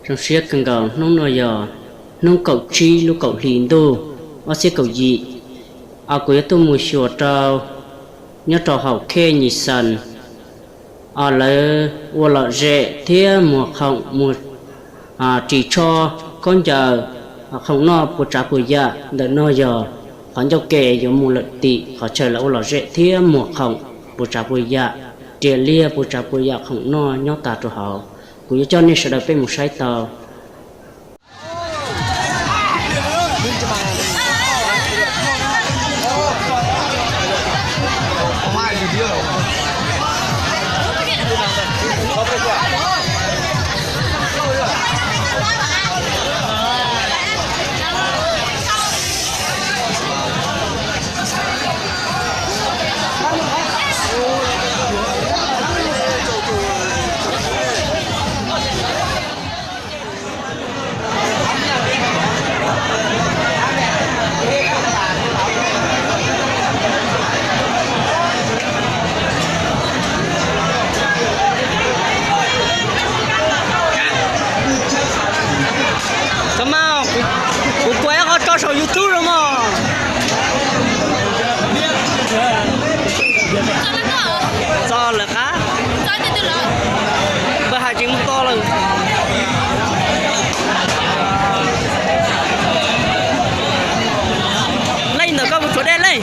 Zoo siab kawg nkaus, hnub no yog hnub kaum tsib lub kaum hli ntuj ob txhiab kaum yim, kuv yuav tuaj mus xyuas rau nyob rau hauv khej Nyis Xas, lawv ua lom zem thiab muag khoom, muag ris tsho, khaub ncaws, khoom noj puas tsav puas yam. Ntawm no yog qhov ncauj ke yuav mus lawm tim qhov chaw lawv ua lom zem thiab muag khoom puas tsav puas yam, riam liaj puas tsav puas yam, khoom noj nyob tas rau hauv. Kuv yuav coj nej sawv daws peb mus saib tau. Txhob maj, kuv kuav ib qho tso saum YouTube los mog. Txog lawm qab, npawg hais tsis mus to lawm. Leej ntawm koj puas tshuav dej leej?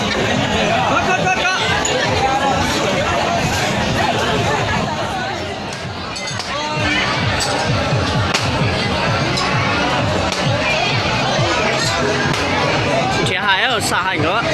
Nrhiav hais, xam hais nkawd.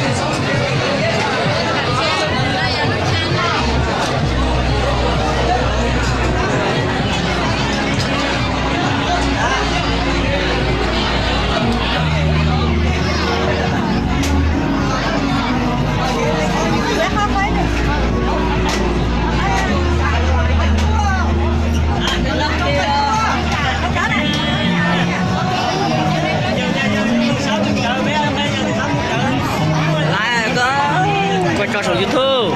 Kuv tso saum YouTube,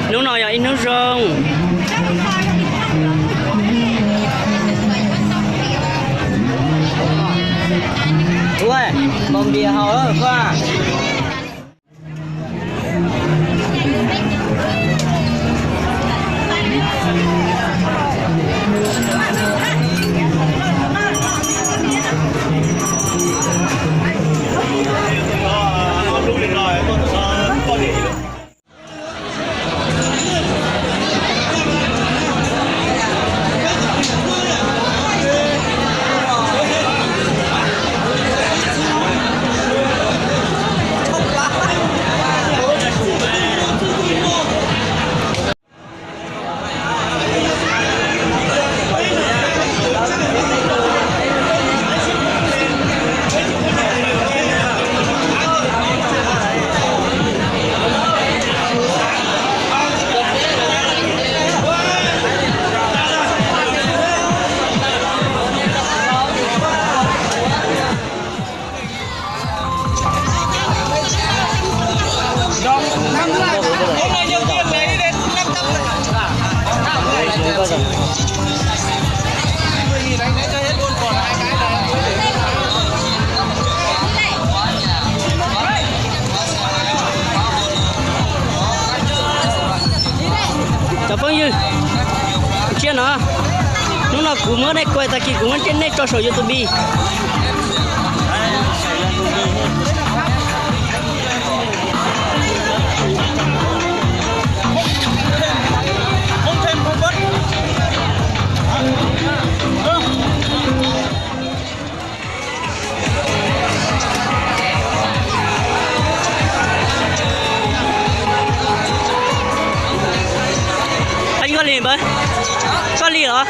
hnub no yog ib hnub zoo. Ua, npau npias haus koj. Cov phooj ywg, tsiab no, hnub no kuv muab nej kuav, tag kis kuv muab nej tso saum YouTube. Koj li npawg, koj li los?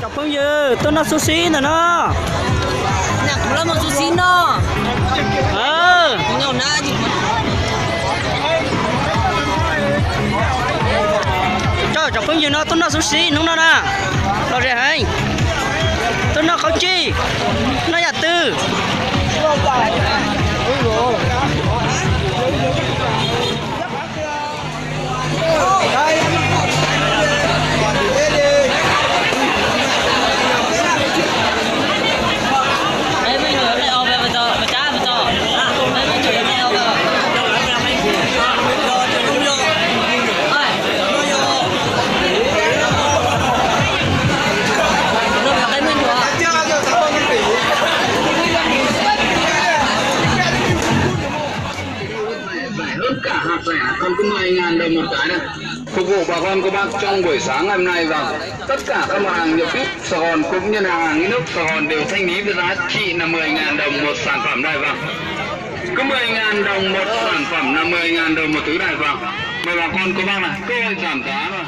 Cov phooj ywg, tuaj noj xub xib ntawm no. Kuv los mus xub xib no. Xub sib hnub no na, los ze heev. Tuaj noj qhaub cij, noj yam twg? Giải hớt cả hạt rẻ còn có mười ngàn đồng một cái này. Phục vụ bà con cô bác trong buổi sáng ngày hôm nay, vâng. Tất cả các mặt hàng nhập vip Sài Gòn cũng như là hàng inox Sài Gòn đều thanh lý với giá chỉ là mười ngàn đồng một sản phẩm này, vâng. Cứ mười ngàn đồng một sản phẩm là mười ngàn đồng một thứ này, vâng. Mời bà con cô bác này, cơ hội giảm giá mà.